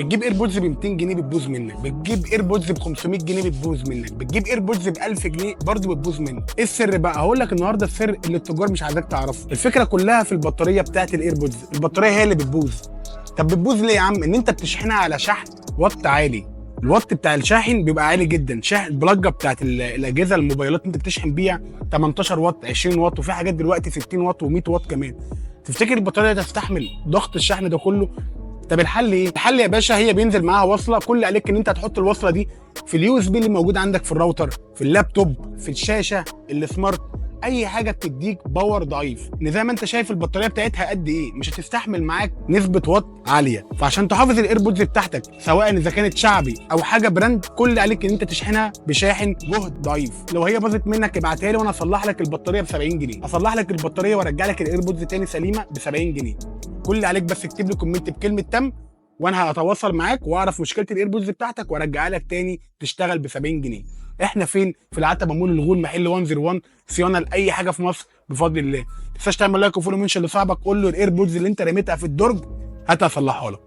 بتجيب AirPods ب 200 جنيه بتبوظ منك، بتجيب AirPods ب 500 جنيه بتبوظ منك، بتجيب AirPods ب 1000 جنيه برضه بتبوظ منك. ايه السر بقى؟ هقول لك النهارده السر اللي التجار مش عايزاك تعرفه. الفكرة كلها في البطارية بتاعت ال AirPods، البطارية هي اللي بتبوظ. طب بتبوظ ليه يا عم؟ ان انت بتشحنها على شحن وات عالي، الوات بتاع الشاحن بيبقى عالي جدا. شاحن البلاجه بتاعت الاجهزة الموبايلات انت بتشحن بيها 18 واط، 20 واط، وفي حاجات دلوقتي 60 واط و100 واط كمان. تفتكر البطارية تستحمل ضغط الشحن ده كله؟ طب الحل ايه؟ الحل يا باشا هي بينزل معاها وصله، كل اللي عليك ان انت هتحط الوصلة دي في ال USB اللي موجود عندك في الراوتر، في اللابتوب، في الشاشة ال smart، اي حاجة بتديك power ضعيف. ان زي ما انت شايف البطارية بتاعتها قد ايه، مش هتستحمل معاك نسبه واط عاليه. فعشان تحافظ ال AirPods بتاعتك سواء اذا كانت شعبي او حاجة brand، كل اللي عليك ان انت تشحنها بشاحن جهد ضعيف. لو هي باظت منك ابعتها لي وانا اصلح لك البطارية ب 70 جنيه، اصلح لك البطارية وارجع لك ال AirPods تاني سليمة ب 70 جنيه. كل اللي عليك بس اكتب لي comment بكلمه تم، وانا هتواصل معاك واعرف مشكلة ال AirPods بتاعتك وارجعها لك تاني تشتغل ب 70 جنيه. احنا فين؟ في العتبه، مول الغول، محل 101. صيانة لاي حاجة في مصر بفضل الله. ما تنساش تعمل like و follow، mention لصاحبك، قول له ال AirPods اللي انت رميتها في الدرج هاتها اصلحها لك.